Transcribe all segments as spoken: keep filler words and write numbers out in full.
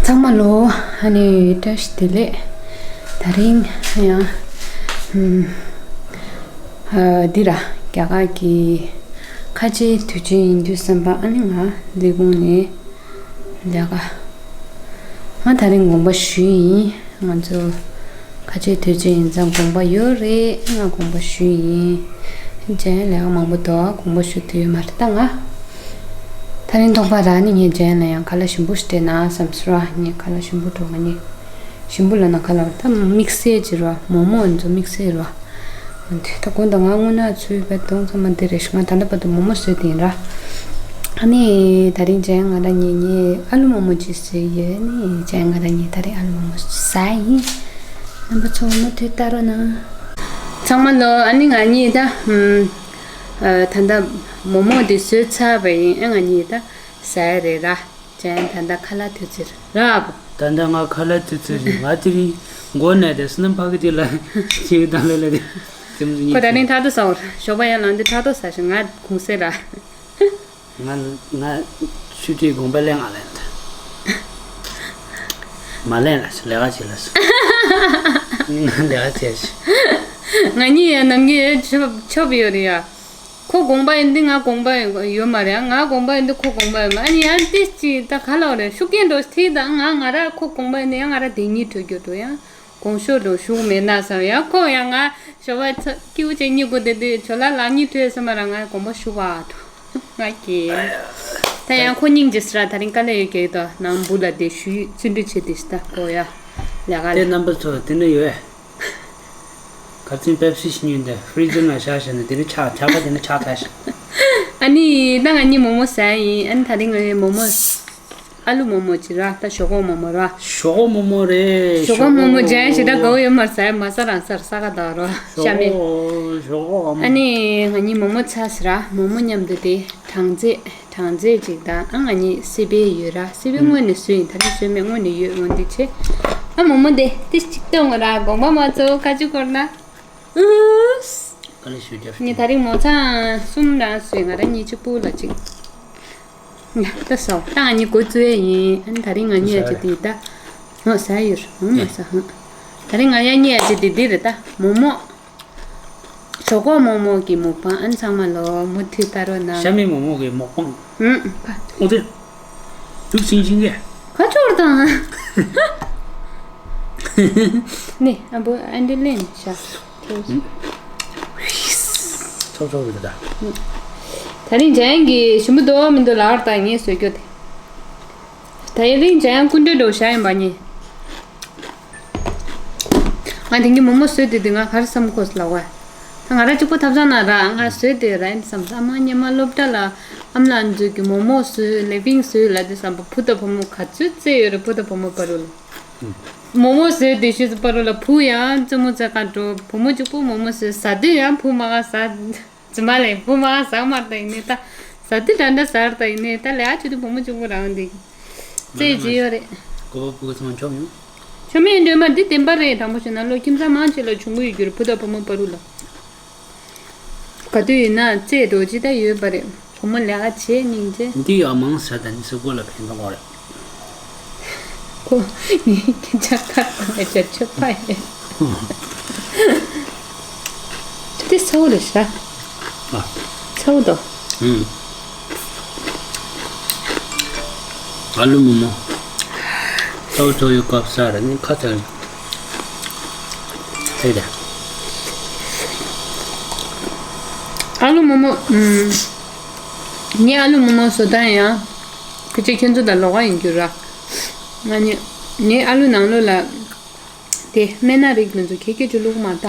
ཚང་མ་ལོ། ཨ་ནི་བཀྲ་ཤིས་བདེ་ལེགས། དེ་རིང་ཡང་ཨ་འདི་ར་རྒྱ་གར་གྱི་ཁ་ཆེའི་དུས་ཆེན་ཡིན་དུས་བསམ་པ། ཨ་ནི་ང་ལས་ཁུངས་ནས་ལས་ཀ་ང་དེ་རིང་དགོངས་པ་ཞུས་ཡིན། ང་ཚོ་ཁ་ཆེའི་དུས་ཆེན་ཡིན་ཙང་དགོངས་པ་ཡོད་རེད། ང་དགོངས་པ་ཞུས་ཡིན། གཞན་ལས་ཀ་མང་པོ་འདུག་དགོངས་པ་ཞུ་ཐུབ་ཡོད་མ་རེད་ད་ང་། དེ་རིང་ཐོག་པ་ར་ནི་ངས་གཞན་ལ་ཡང་ཁ་ལག་ཞིམ་པོ་ཞིག་སྤྲད་ན་བསམ་སོང་ར། ངས་ཁ་ལག་ཞིམ་པོ་འགྲོ་ང་ནི། ཞིམ་པོ་ལ་ན་ཁ་ལག་ད་དམིགས་བསལ་གྱི་ར་མོག་མོག་ཚོ་དམིགས་བསལ་ར། འདི་ད་དགོངས་དག་ང་དངོས་གནས་ཚུལ་བས་གཏོང་ཚང་མ་འདི་རེད་ཤག་ང་ད་ལྟ་བར་དུ་མོག་མོག་བཟོས་དེ་ཡིན་ར། ཨ་ནི་དེ་རིང་གཞན་ང་ར་གཉིས་ངས་ཨ་ལུ་མོག་མོག་ཅིག་བཟོས་ཡོད། ཨ་ནི་གཞན་ང་ར་གཉིས་དེ་རིང་ཨ་ལུ་མོག་མོག་ཟ་ཡིན། རྣམ་པ་ཚོ་མུ་མཐུད་ལྟ་རོགས་གནང་། ཚང་མ་ལོ། ཨ་ནི་ང་གཉིས་ད་ཨམ། ཨ། ད་ལྟ་མོག་མོག་འདི་བཟོས་ཚར་བ་ཡིན། ཨ་ང་གཉིས་ད་ཟ་ཡ་རེད་ར། གཞན་ད་ལྟ་ཁ་ལག་དུས་ཚོད་རེད་ར། ད་ལྟ་ང་ཁ་ལག་དུས་ཚོད་རེད། ང་དེ་རིང་མགོ་ན་དེ་སྣུམ་ཕ་གི་དེ་ལ་ཁྱེར་དང་ལ་ལ་དེ་དེ་མོ་ཁོ་ད་ནི་ཐག་ཏུ་ཟ་འོར་ཞོགས་པ་ཡར་ལངས་དུས་ཐག་ཏུ་ཟ་ཞིག་ང་གུང་སེ་ར། ང་ང་ཆུ་ཁྲིའི་དགོངས་པ་ལེན་ང་ལེན་ད། མ་ལེན་ལ་ལས་ཀ་བྱེད་ལ་སོ། ང་ལས་ཀ་བྱེད་ཞིག་ང་གཉིས་ཡང་ནམ་རྒྱུན་ཆོབ་ཆོབ་ཡོད་རེད་ཡ། ཁོ་དགོངས་པ་ཡིན་དུས་ང་དགོངས་པ་ཡོད་མ་རེད། ང་དགོངས་པ་ཡིན་དུས་ཁོ་དགོངས་པ་ཡོད་མ། ཨ་ནི་ཡང་ཏིས་ཅིག་ད་ག་ལ་བ་རེད། ཤུགས་རྐྱེན་འགྲོ་ཐིག་དང་ང་ང་ར་ཁོ་དགོངས་པ་ཡིན་དུས་ཡང་ང་ར་དེ་གཉིས་གྲོལ་རྒྱུ་འགྲོ་ཡང་། དགོངས་ཞུ་འགྲོ་ཞུགས་མེད་ན་བསམ་ཡང་ཁོ་ཡང་ང་ཞོ་བ་ཚ་ཀིའུ་ཅན་གཉིས་དགོས་དེ་དུས་ཇོ་ལ་ལག་གཉིས་ཐོས་སོ་མ་ར་ང་དགོངས་པ་ཞུ་བ་འགྲོ་ང་གི། ད་ཡང་ཁོ་སྙིང་རྗེ་སི་ར་ད་རིང་དཀའ་ལས་ཡོད་ཀྱི་ཡོད་དོ་ནང་བུ་ལ་དེ་ཞུ་བརྩོན་འགྲུས་བྱེད་དེ་ཤི་ད་ཁོ་ཡ་ལས་ཀ་དེ་ལ། རྣམ་པ་ཚོ་དེ་ནི་ཡོད། ཁ་ཚིན་པེབ་སི་ཞིག་ཉོས་ཏེ་ཧྥི་རི་ཛར་ནང་བཞག་བཞག་ནས་དེ་ནི་ཆག་ཆག་པ་དེ་ནི་ཆག་ཚར་ཞིག་ཨ་ནི་ད་ང་གཉིས་མོག་མོག་ཟ་ཡིན། ཨ་ནི་ད་རིང་ངའི་མོག་མོག་ཨ་ལུ་མོག་མོག་ཅིག་ར་ད་ཞོག་ཁོག་མོག་མོག་ར། ཞོག་ཁོག་མོག་མོག་རེད། ཞོག་ཁོག་མོག་མོག་ཇན་ཞིག་ད་གའུ་ཡོད་མར་ཟ་ཡ་མ་ཟ་རང་ཟ་ར་ས་ག་ད་ར་ཤ་མེད། ཞོག་ཁོག་ཞོག་ཁོག་མོག་མོག་ཨ་ནི་ང་གཉིས་མོག་མོག་ཚ་ཟི་ར་མོག་མོག་མཉམ་དུ་དེ་གྲང་ཚད། གྲང་ཚད་ཅིག་དང་ཨ་ང་གཉིས་སི་པན་ཡོད་ར། སི་པན་དངོས་ནས་བཟོས་ཡིན། ད་རེས་བཟོས་མེད་དངོས་ནས་ཡོད། འོན་ཏེ་ཆེ་ཨ་མོག་མོག་དེ་ཏི་གཅིག་གཏོང་ར་དགོངས་པ་མ་ཚོམ་ཁ་ཆུ་བསྐོར་ན། ཨུས། ཀ་ལེ་ཞུ་རྒྱབ་ངས་ད་རིང་མོག་ཚང་གསུམ་རང་བཟོས། ང་རང་གཉིས་གཅིག་པུ་ལ་གཅིག་ད་སོ་ད་ང་གཉིས་འགོ་བཙུགས་ཡ་ཡིན། ཨ་ནི་ད་རིང་ང་གཉིས་ཡ་ཅི་དེ་ད་ངོ་ཟ་ཡོད་ངོ་མ་ཟ་ཧང་། ད་རིང་ང་ཡ་གཉིས་ཡ་ཅི་དེ་འདི་རེད་ད་མོག་མོག་ཞོག་ཁོག་མོག་མོག་གི་མུག་པང་ཨན་ཚང་མ་ལོ་མུ་མཐུད་ལྟ་རོགས་གནང་། ཤ་མེད་མོག་མོག་གི་མུག་པང་། ཨུམ། ཨོ་དེ། དུག་ཤིང་ཤིང་གི། ཁ་ཆོར་དང་། ནི་ཨ་བུ་ཨན་ཏི་ལེན་ཤ། ཚོགས་ཚོགས་རེད་ད། ད་རིང་ཇན་གྱི་ཞིམ་པོ་འདུག་མི་འདུག་ལག་ར་ད་ངས་བཟོས་རྒྱུ་དེ། ད་ཡ་རིང་ཇན་སྐུ་མགྲོན་འགྲོ་བཞག་ཡིན་པ་ནི། ང་དེང་གི་མོག་མོག་བཟོས་དུས་དུས་ང་ག་རེ་བསམ་གོ་ལ་བ། ད་ང་ར་གཅིག་པོ་ཐབ་ཚང་ན་ར་ང་བཟོས་དུས་ར་ཡིན་བསམ། ཨ་མ་སྔོན་མ་སློབ་གྲྭ་ལ་ཨམ་ལགས་ཚོས་ཀྱི་མོག་མོག་བཟོས་ལེ་པིང་བཟོས་ལ་དུས་བསམ་པ་བུ་དང་བུ་མོ་ག་ཚོད་རྩེ་ཡོད་རེད། བུ་དང་བུ་མོ་བར་དུ་ལ་མོག་མོག་བཟོས་དུས་ཤུ་ཚོ་བར་དུ་ལ་བུ་ཡང་རྩེད་མོ་རྩེ་ག་འགྲོ། བུ་མོ་གཅིག་པོ་མོག་མོག་བཟོས་ཟ་དུས་ཡང་བུ་མ་ག་ཟ། ཇི་མ་ལས་བུ་མ་ཟག་མར་ད་ཡིན་ནི་ད། ཟ་དུས་འདྲ་འདྲ་ཟར་ད་ཡིན་ནི་ད་ལས་ཨ་ཆུ་དུ་བུ་མོ་གཅིག་པུ་རང་འདི། རྩེད་ཀྱི་ཡོད་རེད། གོ་བ་བུ་ག་ཚང་མ་འཆོམ་ཡོང་། ཆོ་མེད་འདྲ་མ་འདི་བདེན་པ་རེད། དྲང་པོ་བཤད་ན་ལོ་ཁྱིམ་ཚང་མང་ཆེ་ལ་ཆུང་གུ་ཡོད་རྒྱུ་རེད། བུ་དང་བུ་མོ་བར་དུ་ལ། ག་དུས་ཡིན་ན་རྩེད་འགྲོ་ཅི་ད་ཡོད་པ་རེད། བུ་མོ་ལས་ཀ་བྱེད་སྙིང་རྗེ། འདི་ཡང་མང་ཟ་ད་ནི་སུ་གོ་ལ་ཕན་ཐོགས་རེད། ཁོ་ངའི་སྐད་ཆ་ཁ་དང་ལས་ཆ་ཆོད་པ་ཡིན། དེ་ཚ་བོ་རེད་ཤག་ཨ། ཚ་བོ་དོ། ཨུམ། ཨ་ལུ་མོག་མོག་ཚ་བོ་ཚ་བོའི་སྐབས་ས་ར་ནི་ཁ་ཚ་རེད། དེ་རེད། ཨ་ལུ་མོག་མོག་ཨུམ། ངའི་ཨ་ལུ་མོག་མོག་བཟོ་སྟངས་ཡང་ཁྱེད་ཚོ་ཁྱེད་ཚོ་དང་ལོགས་ཀ་ཡིན་རྒྱུ་ར། ང་ནི་ངའི་ཨ་ལུ་ནང་ལོགས་ལ། དེ་སྨན་སྣ་རིགས་མི་ཚོ་ཁྱེད་ཀྱིས་ཅི་བླུགས་མ་ལྟ།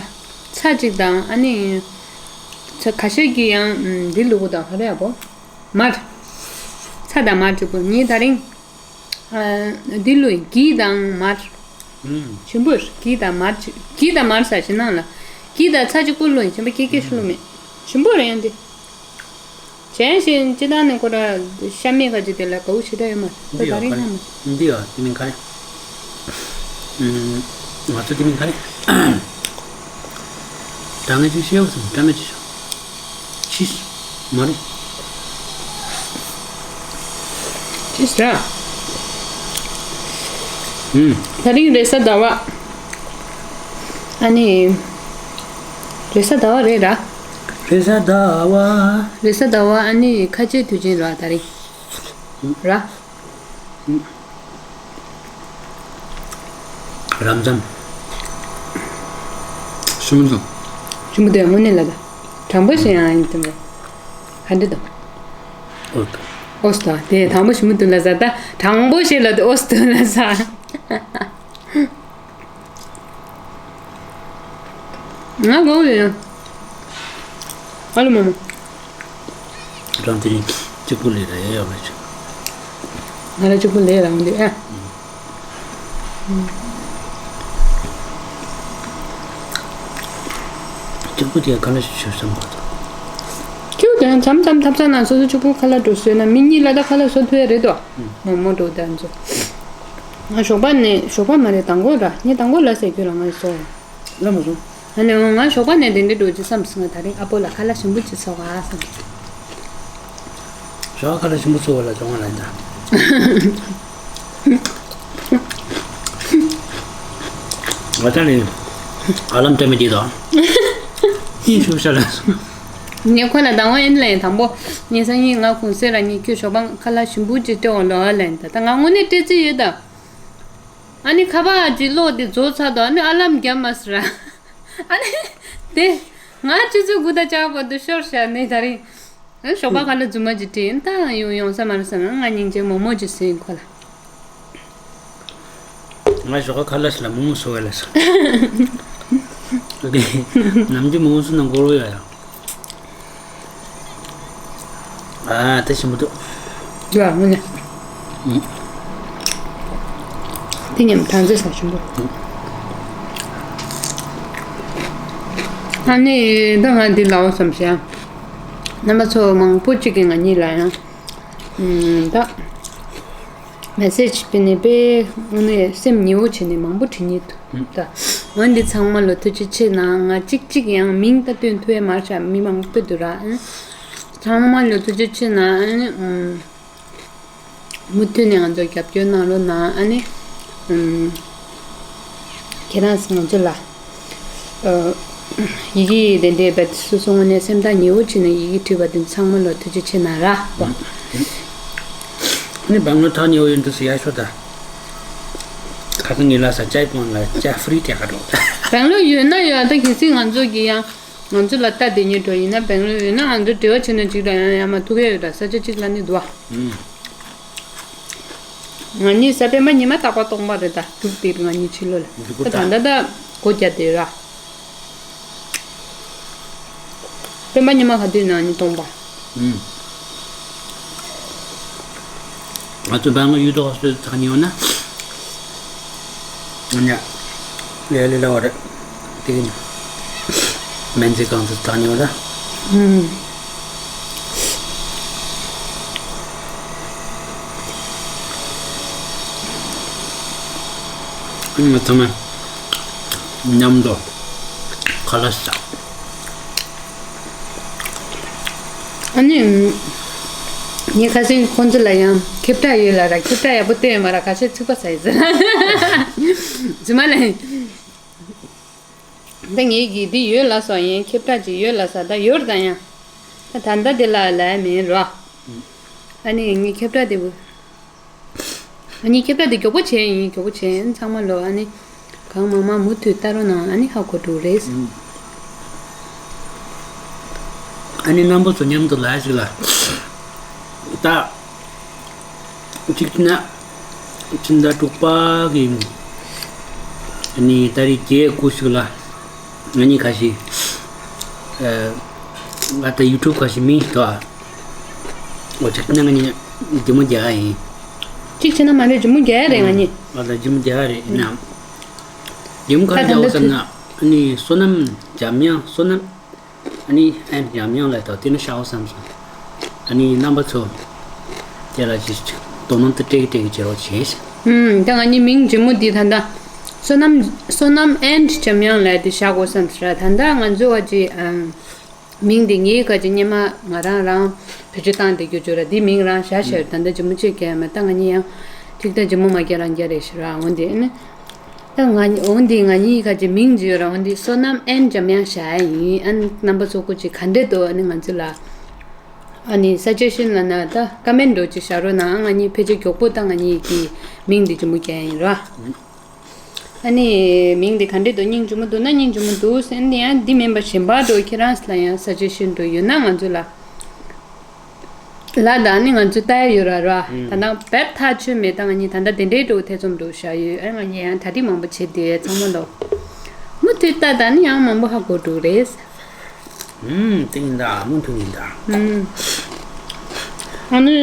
ཚྭ་གཅིག་དང་ཨ་ནི། ཚྭ་ཁ་ཤས་ཀྱིས་ཡང་འདི་བླུགས་དང་ཧ་རེ་ཡ་པོ། མར། ཚྭ་དང་མར་གཅིག་པོ་ངས་ད་རིང་། འདི་བླུགས་ཡིན་གི་དང་མར། ཞིམ་པོ་གི་དང་མར་གཅིག་གི་དང་མར་ས་ཞིག་ནང་ལ། གི་དང་ཚྭ་གཅིག་པོ་བླུགས་ཡིན་ཞིམ་པོ་ཁྱེད་ཀྱིས་ཤི་བླུགས་མེད། ཞིམ་པོ་རེད་ཡང་འདི། གཞན་ཞིག་སྤྱི་བཏང་ནས་ཁོ་ར་ཤ་མེད་ག་ཅིག་དེ་ལ་གའུ་ཞེ་དྲག་ཡོད་མ་རེད། འདི་ཡོད་ད་རིང་ག་རེ་ནང་མ་འདི་ཡོད་དེ་མིན་ག་རེ། ང་ཚོ་དེ་མིན་ག་རེ། ད་ངས་ཅིག་ཤེས་བ་སོང་ད་ངས་ཅིག་ཤོག་ཤིས། མ་རེད། ཅིས་ར། ད་རིང་རེས་གཟའ་ཟླ་བ། ཨ་ནི། རེས་གཟའ་ཟླ་བ་རེད་ར། རེས་གཟའ་ཟླ་བ། རེས་གཟའ་ཟླ་བ། ཨ་ནི་ཁ་ཆེའི་དུས་ཆེན་ར་ད་རིང་། ར། རམ་འཛོམས། ཞུ་མི་འཛོམས། ཞུ་མི་འདུག་དངོས་གནས་ལ་ད། དྲང་པོ་ཞིག་ཡང་ཡིན་དུ་མ། ག་འདྲ་དང་། ཨོ་ཏོ། ཨོ་སྟོ། དེ་དྲང་པོ་ཞུ་མི་འདུག་ལ་ཟ་ད། དྲང་པོ་ཞིག་ལ་དེ་ཨོ་སྟོ་ལ་ཟ། ང་གོ་ཡོད། ཨ་ལོ་མོ་མོ། རང་དེ་རིང་གཅིག་པུ་ལས་ར་ཡ་ཡོད་མ་བྱུང་། ང་ར་གཅིག་པུ་ལས་རང་དེ་ཨ། གཅིག་པུ་དེ་ཁ་ལ་ཞིག་ཞུ་བསམ་གོ་ཐོ། ཁྱེད་དེ་མཚམས་མཚམས་ཐབ་ཚང་ན་སོ་སོ་གཅིག་པུ་ཁ་ལ་འགྲོ་སོས་ན་མི་གཉིས་ལ་ད་ཁ་ལ་སོ་ཐུ་ཡ་རེད་དོ། མོ་མོ་འགྲོ་ད་ཚོ། ང་ཞོགས་པ་ནས་ཞོགས་པ་མ་རེད་དང་པོ་ར་ངས་དང་པོ་ལ་ཟེར་རྒྱུ་ལ་ང་སོ། ལ་མ་སོང་། ཨ་ནི་ང་ཞོགས་པ་ནས་དེ་འདྲ་འགྲོ་རྒྱུ་བསམ་སོང་ང་ད་རིང་ཨ་ཕོ་ལ་ཁ་ལག་ཞིམ་པོ་ཅིག་ཚོགས་ཨ་བསམ། ཞོགས་ཁ་ལག་ཞིམ་པོ་ཚོགས་པ་ལ་སྦྱོང་བ་ལ་ཡིན་ད། ང་ད་ནི་ཨ་ལམ་སྤྲད་མི་དེ་དང་། ཡིན་ཞུ་བྱ་ལ། ངས་ཁོ་ལ་དང་པོ་ཡིན་ལན་དང་པོ་ངས་སང་ཉིན་ང་ཁུངས་སེ་ར་ཉིན་ཁྱོད་ཞོགས་པ་ཁ་ལག་ཞིམ་པོ་ཅིག་སྤྲད་འོང་ལོ་ཨ་ལན་ད་ད་ང་དངོས་གནས་སྤྲད་རྩིས་ཡོད་ད། ཨ་ནི་ཁ་པར་གྱི་གློག་དེ་རྫོགས་ཚར་དུས་ཨ་ནི་ཨ་ལམ་བརྒྱབ་མ་སོང་ར། ཨ་ནི་དེ་ང་ཆུ་ཚོད་དགུ་དང་ཕྱེད་ཀ་བར་དུ་ཤོར་བཞག་ནས་ད་རིང་། ཨ་ཞོགས་པ་ཁ་ལག་རྫུན་མ་ཅིག་སྤྲད་ད་ཡོང་ཡོང་ས་མ་རེད་བསམ་ན་ང་སྙིང་རྗེ་མོག་མོག་ཅིག་ཟོས་ཡིན་ཁོ་ལ། ང་ཞོགས་པ་ཁ་ལག་ཞིག་ལ་མོག་མོག་ཟོ་བས་ལ་ཟ། ནམ་རྒྱུན་མོག་མོག་ཟོ་ན་འགོར་བ་ཡོད་ཡ། ཨ་དེ་ཞིམ་པོ་འདུག་ཡ་ངོ་ནས། ཨུ། དེ་ཉམས་ཐང་ཟེར་ས་ཞིམ་པོ། ཨ་ནི་ད་ང་འདི་ལའོ་བསམ་ཤག་རྣམ་པ་ཚོ་མང་པོ་གཅིག་གིས་ང་གཉིས་ལ་ཡང་ཨུམ་ད། མེ་སེ་ཇི་སྤེལ་ནས་དཔེ་དངོས་གནས་སེམས་ཉེ་བོ་བྱས་ནས་མང་པོ་བྲིས་ཉེ་འདུག་ད། འོན་ཏེ་ཚང་མ་ལ་ཐུགས་རྗེ་ཆེ་གནང་། ང་གཅིག་གཅིག་ཡང་མིང་ད་སྟོན་ཐུབ་ཡ་མ་རེད་ཤག་མི་མང་པོ་འདུག་ར། ཨ་ཚང་མ་ལ་ཐུགས་རྗེ་ཆེ་གནང་། ཨ་ནི་ཨུམ། མུ་མཐུད་ནས་ང་ཚོ་རྒྱབ་སྐྱོར་གནང་རོགས་གནང་། ཨ་ནི་ཨུམ། ཁྱེད་རང་ཚོ་ང་ཚོ་ལ། ཨ། ཡི་གེ་དེ་འདྲའི་བེད་སོ་སོ་ངོས་ནས་སེམས་ཐག་ཉེ་བོ་བྱས་ནས་ཡི་གེ་བྲིས་པ་དེ་ཚང་མ་ལ་ཐུགས་རྗེ་ཆེ་གནང་ར། ཨ་ནི་སྦེང་ལོར་ཐག་ཉེ་བོ་ཡོད་འདུག་ཟེར་ཡ་ཤོད་ད། ཁ་སང་ངའི་ལ་ས་ཅའི་ཕོན་ལ་ཅ་ཧྥི་རི་ཐད་ཀ་འགྲོ། སྦེང་ལོར་ཡོད་ན་ཡོད་ད་གལ་སྲིད་ང་ཚོ་གི་ཡང་ང་ཚོ་ལ་ལྟ་དེ་ཉིད་འགྲོ་ཡིན་ན་སྦེང་ལོར་ཡོད་ན་ང་ཚོ་འབྲེལ་བ་བྱས་ན་ཅིག་ལ་ཡང་ཡང་མ་ཐུག་གི་ཡོད་ད་ས་ཆ་གཅིག་ལ་ནི་འདུག་ཨ། ང་གཉིས་ས་སྤེན་པ་ཉི་མ་རྟག་པར་སྟོང་པ་རེད་ད། རྒྱུགས་དེ་ང་གཉིས་ཕྱི་ལོགས་ལ། ད་ད་ལྟ་ད་སྒོ་རྒྱག་དེ་ར། སྤེན་པ་ཉི་མ་ག་དུས་ནང་གཉིས་སྟོང་པ། ཨུམ། ང་ཚོ་འབའ་ང་ཡུལ་ཐོག་སོས་ཚགས་ཉིན་ཡོང་ན། ང་ཉ། ལས་ལས་ལ་བ་རེད། དེ་གི་ཉ། སྨན་རྩིས་ཁང་དུ་ཚགས་ཉིན་ཡོང་ན། ཨུམ། ང་ཚང་མ་མཉམ་དུ་ཁ་ལག་ཟ། ཨ་ནི། ངས་ཁ་སང་ཁོང་ཚོ་ལ་ཡང་ཁྱབ་བསྒྲགས་ཡོད་ལ་ར་ཁྱབ་བསྒྲགས་ཡག་པོ་བསྟན་ཡོད་མ་ར་ཁ་ཤས་ཚིག་པ་ཟ་ཡི་ཟེར། རྫུན་མ་ལས། ད་ངས་ཀྱིས་འདི་ཡོད་ལ་སོགས་ཡིན་ཁྱབ་བསྒྲགས་ཅིག་ཡོད་ལ་ས་ད་ཡོད་ར་ད་ཡང་། ད་ད་ལྟ་འདི་ལ་ལ་མིན་རོ། ཨ་ནི་ངས་ཁྱབ་བསྒྲགས་འདི་བུ། ཨ་ནི་ཁྱབ་བསྒྲགས་འདི་མགྱོགས་པོ་བྱས་ཡིན་མགྱོགས་པོ་བྱས་ཡིན་ཚང་མ་ལོ་ཨ་ནི། གང་མང་མང་མུ་མཐུད་ལྟ་རོགས་གནང་ཨ་ནི་ཧ་གོ་འགྲོ་རེད། ཨ་ནི་རྣམ་པ་ཚོ་མཉམ་དུ་ལ་ཞིག་ལ། ད། གཅིག་ན། ཕྱི་ཟླ་དྲུག་པ་གི། ནི་ཏ་རིག་བརྒྱད་དགུ་ཞིག་ལ། ང་གཉིས་ཁ་ཤས། ཨ། ང་ད་ཡུ་ཊུབ་ཁ་ཤས་མིན་ཞིག་ཐོག་འོ་གཅིག་ན་ང་གཉིས་ལྗིད་མོ་རྒྱག་ཡིན། གཅིག་བྱས་ན་མ་རེད་ལྗིད་མོ་རྒྱག་ཡ་རེད་ང་གཉིས། ང་ད་ལྗིད་མོ་རྒྱག་ཡ་རེད་ཡིན་ནའང་། ལྗིད་མོ་ག་རེ་རྒྱག་འོ་བསམ་ན་ཨ་ནི་བསོད་ནམས་འཇམ་དབྱངས་བསོད་ནམས། ཨ་ནི་ཨན་ཡང་མིང་ལ་ད་དེ་ནི་ཤའོ་བསམ་སོང་། ཨ་ནི་རྣམ་པ་ཚོ། དེ་ལ་ཅིག་དོ་སྣང་དུ་སྤྲད་ཀྱི་སྤྲད་ཀྱི་བྱེད་རོགས་བྱེད། ཨུམ་ད་ང་གཉིས་མིང་ལྗིད་མོ་འདི་ད་ལྟ། བསོད་ནམས་བསོད་ནམས་ཨན་འཇམ་དབྱངས་ལ་དེ་བཞག་དགོས་བསམ་སོང་ར་ད་ལྟ་ང་ཚོ་བ་ཅི་ཨམ། མིང་འདི་ངའི་ག་ཅི་སྙེ་མ་ང་རང་རང་བེད་སྤྱོད་བཏང་བསྡད་རྒྱུ་བརྗོད་ར་འདི་མིང་རང་བཞག་ཤར་ད་ལྟ་ལྗིད་མོ་ཅིག་གས་མ་ད་ང་གཉིས་ཡང་། ཅིག་ད་ཇི་མོ་མ་རྒྱ་རང་རྒྱ་རེད་ཤི་ར། འོན་ཏེ་ཨ་ནི་ད་ང་འོན་ཏེ་ང་གཉིས་ཁ་ཅིག་མིང་ཅིག་ཡོད་ར། འོན་ཏེ་བསོད་ནམས་ཨེན་འཇམ་དབྱངས་བཞག་ཡ་ཡིན། ཨ་ནི་རྣམ་པ་ཚོ་སྐུ་ཅིག་ག་འདྲས་འདུག་ཨ་ནི་ང་ཚོ་ལ་ཨ་ནི་སཱ་ཇེ་ཤན་ལ་ན་ད་ཀ་མེན་འགྲོ་ཅིག་བཞག་རོགས་གནང་། ང་གཉིས་ཕལ་ཆེར་མགྱོགས་པོ་ད་ང་གཉིས་ཀྱི་མིང་འདི་ཇི་མོ་རྒྱ་ཡིན་ར། ཨ་ནི་མིང་འདི་ག་འདྲས་འདུག་སྙིང་རྗེ་མོ་འདུག་ན་སྙིང་རྗེ་མོ་འདུག་ཟེར་ནི་ཡང་འདི་མིན་པ་གཞན་པ་འགྲོ་ཁྱེད་རང་ལ་ཡང་སཱ་ཇེ་ཤན་འགྲོ་ཡོད་ན་ང་ཚོ་ལ། ལ་ད་ནི་ང་ཚོ་ལྟ་ཡ་ཡོད་ར་ར། ད་ནང་བེད་ཐག་ཆོད་མེད། ད་ང་གཉིས་ད་ལྟ་དེ་འདྲའི་འགྲོ་ཐེ་ཚོམ་འགྲོ་བཞག་ཡོད། ཨ་ང་གཉིས་ཡང་ད་དེ་མང་པོ་བྱེད་དེ་ཚང་མ་ལོ། མུ་མཐུད་ལྟ་ད་ནི་ཡང་མང་པོ་ཧ་གོ་འགྲོ་རེད། ཨུམ། དེ་ཡིན་ད། མུ་མཐུད་ཡིན་ད། ཨུམ། ཨ་ནི་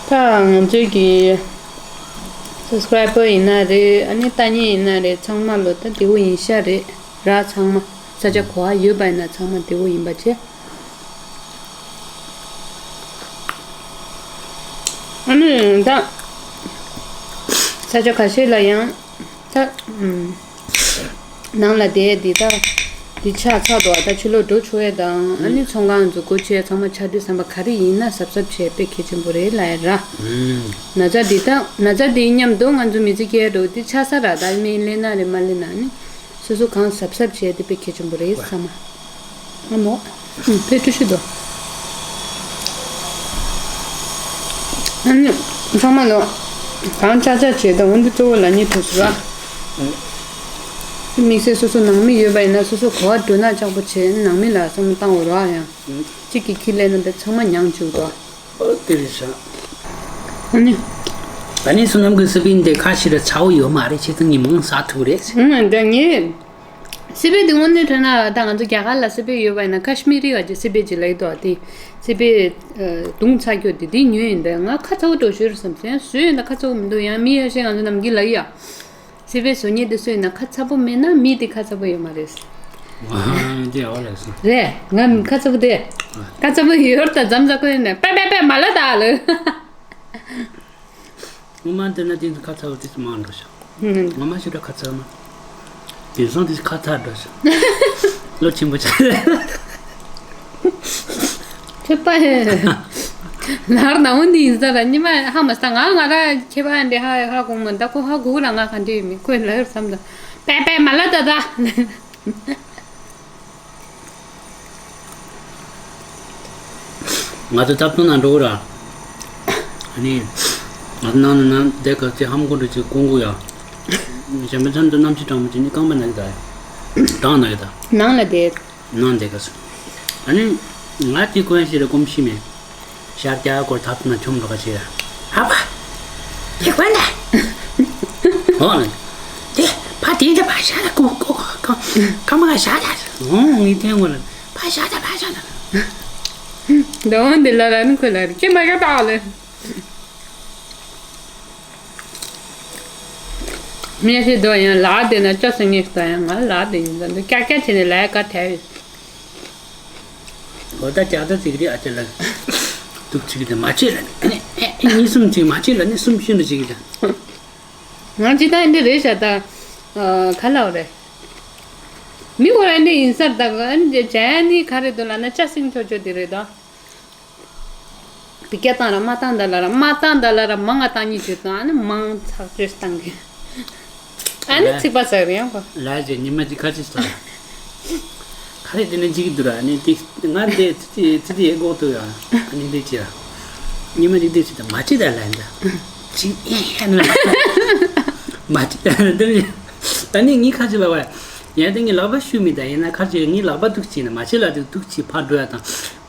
ད་ང་ཚོའི་གི་སབ་སི་ཀ་རའི་བར་ཡིན་ན་རེད། ཨ་ནི་ལྟ་མཁན་ཡིན་ན་རེད། ཚང་མ་ལོ་ད་བདེ་པོ་ཡིན་ཤག་རེད་ར། ཚང་མ་ས་ཆ་གོ་བ་ཡོད་པ་ཡིན་ན་ཚང་མ་བདེ་པོ་ཡིན་པ་བྱས། ཨ་ནི་ད་ས་ཆ་ཁ་ཤས་ལ་ཡང་ད་ཨུམ། ནང་ལ་བསྡད་འདི་ད་འདི་ཆགས་ཚར་འདུག་ད་ཕྱི་ལོགས་འགྲོ་ཆོག་ཡས་དང་། ཨ་ནི་ཚོང་ཁང་ཚོ་སྒོ་ཕྱེ་ཚང་མ་ཆགས་དུས་ཙམ་པ་ག་རེ་ཡིན་ན་གཟབ་གཟབ་བྱས་དཔེ་གལ་ཆེན་པོ་རེད་ལབ་ཡ་ར། ན་ཚ་འདི་ད་ན་ཚ་འདི་མཉམ་དུ་ང་ཚོ་མི་ཚེ་སྐྱེལ་འགྲོ་འདི་ཆགས་ས་ར། ད་མི་ལེན་ན་རེད་མ་ལེན་ན་ནི་སོ་སོ་གང་གཟབ་གཟབ་བྱས་དེ་དཔེ་གལ་ཆེན་པོ་རེད་བསམ། ཨ་མོ། ཨུམ། དཔེ་བཀྲ་ཤིས་འདུག་ཨ་ནི་ཚང་མ་ལོ་གང་ཆག་ཆག་བྱེད་དང་འོན་ཏེ་གཙོ་བོ་ལ་ཉེ་དུ་ཟུར་བ། དམིགས་བསལ་སོ་སོ་ནང་མི་ཡོད་པ་ཡིན་ན་སོ་སོ་གོ་བ་འགྲོ་ན་ཆགས་པོ་བྱེད། ནང་མི་ལ་བསམ་བློ་བཏང་འོ་ར། ཡང་གཅིག་གིས་ཁྱི་ལེན་ན་དེ་ཚང་མ་མྱངས་བཅུག་འདུག་ཨོ་དེ་རེད་ཤག་ཨ་ནི། ད་ནི་བསོད་ནམས་ཀྱི་སི་པན་དེ་ཁ་ཕྱིར་ཚ་བོ་ཡོད་མ་རེད། ཁྱེད་ཚོ་ཉི་མ་ཟ་ཐུབ་རེད། ཨང་། ད་ངས། སི་པན་དེ་དངོས་གནས་དྲན་ན་ད་ང་ཚོ་རྒྱ་གར་ལ་སི་པན་ཡོད་པ་ཡིན་ན་ཁ་ཤི་མི་རི་ག་ཅིག་སི་པན་ཅིག་ལབ་ཀྱི་འདུག་དེ་སི་པན་བརྡུངས་ཚར་རྒྱུ་དེ་དེ་ཉོས་ཡིན། ད་ང་ཁ་ཚ་བོ་འགྲོ་ཤོར་བསམ་སོང་། ཡང་བཟོས་ཡོད་ན་ཁ་ཚ་བོ་མི་འདུག་ཡང་མི་ཡ་ཤས་ང་ཚོ་ནམ་རྒྱུན་ལབ་ཡ། སི་པན་བཟོ་མཁན་དེ་བཟོས་ཡོད་ན་ཁ་ཚ་བོ་མེད་ན་མི་དེ་ཁ་ཚ་བོ་ཡོད་མ་རེད། ཨ་འདི་ཨོ་ལགས་སོ། རེད། ང་ཁ་ཚ་བོ་དེ། ཁ་ཚ་བོ་ཡོད་ད་འཛམ་ཟ་ཁོ་ཡིན་ན་པེ་པེ་པེ་མ་ལ་ད་ལ། ངོ་མ་བལྟས་ན་དེ་ཚོ་ཁ་ཚ་བོ་དེ་ཚོ་མང་འགྲོ་ཤག་ངོ་མ་ཞིག་ར་ཁ་ཚ་མ། དེང་སང་དེ་ཚོ་ཁ་ཚ་འགྲོ་ཤག་བློ་ཆེན་པོ་ཆགས། ཁྱོད་པ་ཧེ། ལར་ནང་འདི་ཡིན་ས་ར་ཉི་མ་ཧ་མ་ས། ང་ང་ར་ཁྱེད་པ་འདི་ཧ་ཧ་གོང་མ་ད་ཁོ་ཧ་གོ་ར་ང་ག་འདྲི་མི་ཁོས་ལར་བསམ་ད་པེ་པེ་མ་ལ་ད་ད། ང་ཚོ་ཐབ་ཚང་ནང་འགྲོ་གི་ར། ཨ་ནི། ང་ཚོ་ནང་ནས་ནང་བསྡད་ག་ཚེ་ཧམ་གོ་འགྲོ་ཅིག་ཀོང་ཀོ་ཡ། གཞན་པ་མཚམས་དུ་གནམ་གཤིས་གྲང་མོ་ཅིག་ནི་རྐང་པ་ན་གི་ད། གྲང་ན་གི་ད། ནང་ལ་བསྡད། ནང་བསྡད་ག་སོ། ཨ་ནི། ང་དེ་ཀོན་ཞིག་རེ་ཀོམ་ཤི་མེད། ཤར་རྒྱག་སྐོར་ཐབ་ན་ཆོམ་རོ་ཁ་ཆེ་ཡ། ཧ་པ། དེ་ཀོན་ད། ཨོ། དེ་ཕ་དེ་འདྲ་ཕ་ཤ་ལ་ཀོ་ཀོ་ཀོ་ཀ་མ་ཤ་ལ། ཨོ་ངི་དེ་ངོ་ལ་ཕ་ཤ་ད་ཕ་ཤ་ད། འདོན་འདི་ལ་ར་ནི་ཁོ་ལ་རི་ཀེ་མ་ག་ད་ལ། མི་ཤི་དོ་ཡང་ལ་དེ་ན་ཅོ་སེ་ངེས་ད་ཡང་ང་ལ་དེ་ཡིན་ད་འདི་ཀྱག་ཀྱག་བྱས་ནས་ལ་ཡ་ཀ་ཐལ། འོ་ད་ཀྱག་ད་ཚིག་རེད་ཨ་ཅེ་ལ། དུག་ཚིག་དེ་མ་བྱེད་ལ་ནི། གཉིས་གསུམ་ཚིག་མ་བྱེད་ལ་ནི་གསུམ་ཤུན་དུ་ཅིག་ད། ང་ཅི་ད་འདི་རེད་ཤ་ད། ག་ལ་བ་རེད། མི་གོ་ར་འདི་ཡིན་སར་ད་ག་འདི་བྱས་ནི་ག་རེད་འདུག་ལ་ན་ཅ་སིང་ཆོ་ཆོ་དེ་རེད་ད། བི་སྐད་བཏང་ར་མ་བཏང་ད་ལ་ར་མ་བཏང་ད་ལ་ར་མང་ང་བཏང་ཉིད་བྱོས་དང་ཨ་ནི་མང་ཚགས་བཅོས་བཏང་གི། ཨ་ནི་ལེ། ཚིག་པ་ཟེར་ཡང་གོ། ལ་ཡ་ཅེ་ཉི་མ་ཅིག་ཁ་ཅིག་ས། ཁ་རེ་དེ་ནི་འཇིག་གི་འདུག་ར་ཨ་ནི་དེ་ང་དེ་ཚི་ཚི་ཚི་ཚི་ཡེ་གོ་ཏུ་ཡ་ཨ་ནི་དེ་ཅི་ར། ཉི་མ་ཅིག་དེ་ཚི་ད་མ་ཅི་ད་ལ་ཡ་ད། ཅིག་ཨེ་ཧེ་ན། མ་ཅི་ད་ལ་དེ་ཨ་ནི་ངི་ཁ་ཅིག་ལ་བ། ཡང་དེ་ངི་ལག་པ་ཤུ་མི་ད་ཡིན་ན་ཁ་ཅིག་ངི་ལག་པ་དུག་ཅིག་ན་མ་ཅི་ལ་དེ་དུག་ཅིག་ཕར་འགྲོ་ཡ་དང་།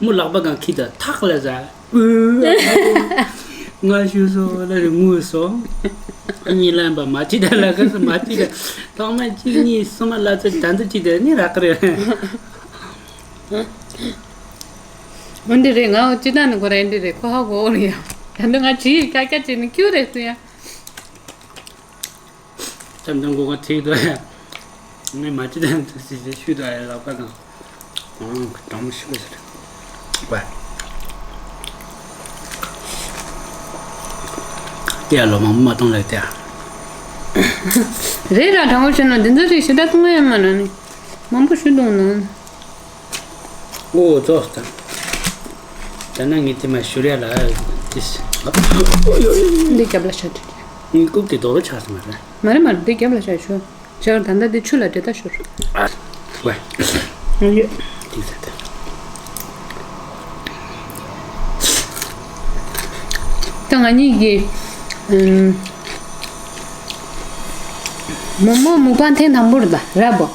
མོ་ལག་པ་གང་ཁྱི་ད་ཐག་ལ་ཟ། ང་ཞུ་སོ་ལ་རེ་ངུ་སོ། གཉིད་ལམ་པ་མ་ཅི་ད་ལ་ཁ་སོ་མ་ཅི་ད། ཐོག་མ་གཅིག་གཉིས་གསུམ་ལ་ཚོད་ད་འདི་ཅི་ད་ནི་རག་གི་རེད། འོན་ཏེ་རེད་ང་ཅི་ད་ནི་གོ་ར་འདི་རེད་ཁོ་ཧ་གོ་རེད་ཡ། ད་འདི་ང་ཅི་ཀ་ཀ་ཅི་ནི་ཀྱུ་རེད་སུ་ཡ། ཙམ་ཙམ་གོ་ག་ཐིག་ཏུ་ཡ། ངས་མ་ཅི་ད་ཐུག་སི་སི་ཤུ་ད་ཡ་ལག་པ་དང་། ཨང་། གྲང་མོ་ཞིག་ཟེར། ཝ། དེ་ཡ་ལོ་མང་པོ་མ་གཏོང་ལེ་དེ་ཡ། རེད་ར་གྲང་མོ་ཞིག་ན་འདི་ཚོ་རིགས་ཞེ་དྲག་གཏོང་ཡ་མ་ན་ནི། མང་པོ་ཞུ་འདུག་ན། ཨོ་ཙོག་ད། ད་ན་ངས་དེ་མ་ཞུ་རེ་ལ་ཏིས། འདི་རྒྱབ་ལ་བཞག་དྲི། ཀུབ་དེ་རྡོ་རོ་ཆགས་སོང་མ་རེད། མ་རེད་མ་རེད། འདི་རྒྱབ་ལ་བཞག་ཤོག་ཞོར་ད་ལྟ་འདི་ཆུ་ལ་འདྲེ་ད་ཤོར། ཨ། ཝེ། ཡོད། ཏིག་ཟེར་ཏེ། ད་ང་གཉིས་ཀྱི་ཨམ། མོག་མོག་མུག་པང་ཐེངས་དང་པོ་རེད་ད་ར་བོ།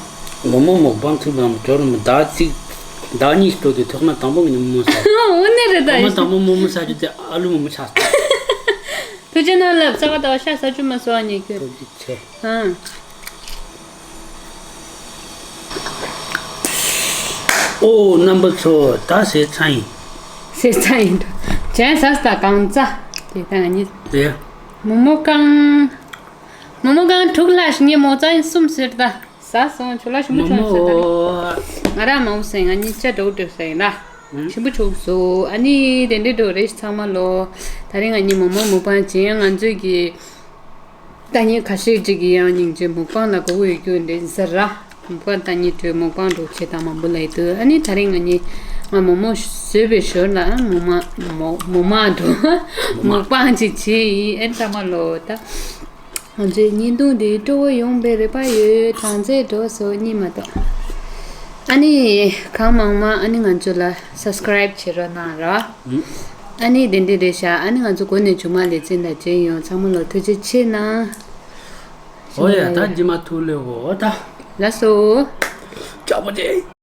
མོག་མོག་མུག་པང་ཐེངས་དང་པོ་ཇོར་མི་ད་ཅིག་ད་གཉིས་ལྟོས་ཏེ་ཐོག་མ་དང་པོ་ངས་མོག་མོག་ཟ། འོ་ནི་རེད་ད། ཐོག་མ་དང་པོ་མོག་མོག་ཟ་རྒྱུ་དེ་ཨ་ལུ་མོག་མོག་ཆགས་སོང་། ཐུགས་རྗེ་གནང་ལབ། ས་ག་ཟླ་བ་ཤ་ཟ་རྒྱུ་མ་སོང་ཨ་ཉེ་ཁྱོད། ཐུགས་རྗེ་ཆེ། ཨང་། ཨོ་རྣམ་པ་ཚོ་ད་ཟས་ཚར་ཡིན། ཟས་ཚར་ཡིན་འགྲོ། གཞན་ཟས་ད་གང་ཙ། དེ་ད་ང་གཉིས། དེ། མོག་མོག་གང་། མོག་མོག་གང་དྲུག་ལ་ངས་མོག་ཙ་ཡིན་གསུམ་ཟེར་ད། ཟ་སོང་ཆུ་ལ་ཞིམ་པོ་བྱུང་ཟེར་ད། མོག་མོག་ང་རང་མང་པོ་ཟས་ང་གཉིས་ཅ་འགྲོ་འགྲོ་ཟས་ཡིན་ན། ཞིམ་པོ་བྱུང་སོང་། ཨ་ནི་དེ་འདྲའི་འགྲོ་རེད་ཚང་མ་ལོ། ད་རིང་ང་གཉིས་མོག་མོག་མུག་པང་བྱེད་ཡང་ང་ཚོས་ཀྱི། ལྟ་མཁན་ཁ་ཤས་ཅིག་གིས་ཡང་སྙིང་རྗེ་མུག་པང་ལ་དགའ་པོ་ཡོད་རྒྱུ་འདྲ་ཟེར་ར། མུག་པང་ལྟ་མཁན་ཚོས་མུག་པང་འགྲོ་བྱེད་དང་མང་པོ་ལ་ཡི་དུས་ཨ་ནི་ད་རིང་ང་གཉིས་ང་མོག་མོག་བཟོས་པའི་ཞོར་ལ་མུག་མ་མོག་མུག་མ་འགྲོ་མུག་པང་ཅིག་བྱེད་ཡིན་ཨེ་ཚང་མ་ལོ་ད། ང་ཚོའི་བརྙན་ཐུང་འདི་སྤྲོ་བོ་ཡོང་པའི་རེ་བ་ཡོད། གྲངས་ཚད་འགྲོ་སོང་གཉིས་མ་གཏོགས། ཨ་ནི་གང་མང་མང་ཨ་ནི་ང་ཚོ་ལ་སབ་སི་ཀ་རབ་བྱེད་རོགས་གནང་ར། ཨ་ནི་དེ་འདྲ་རེད་ཤག་ཨ་ནི་ང་ཚོ་འགོ་ནས་མཇུག་མ་ལེ་ཚན་དང་མཇལ་ཡོང་། ཚང་མ་ལ་ཐུགས་རྗེ་ཆེ་གནང་། ཨོ་ཡ་ད་རྗེས་མ་ཐུག་ལེ་འོ་ད། ལགས་སོ། ཅག་པོ་ཅེ།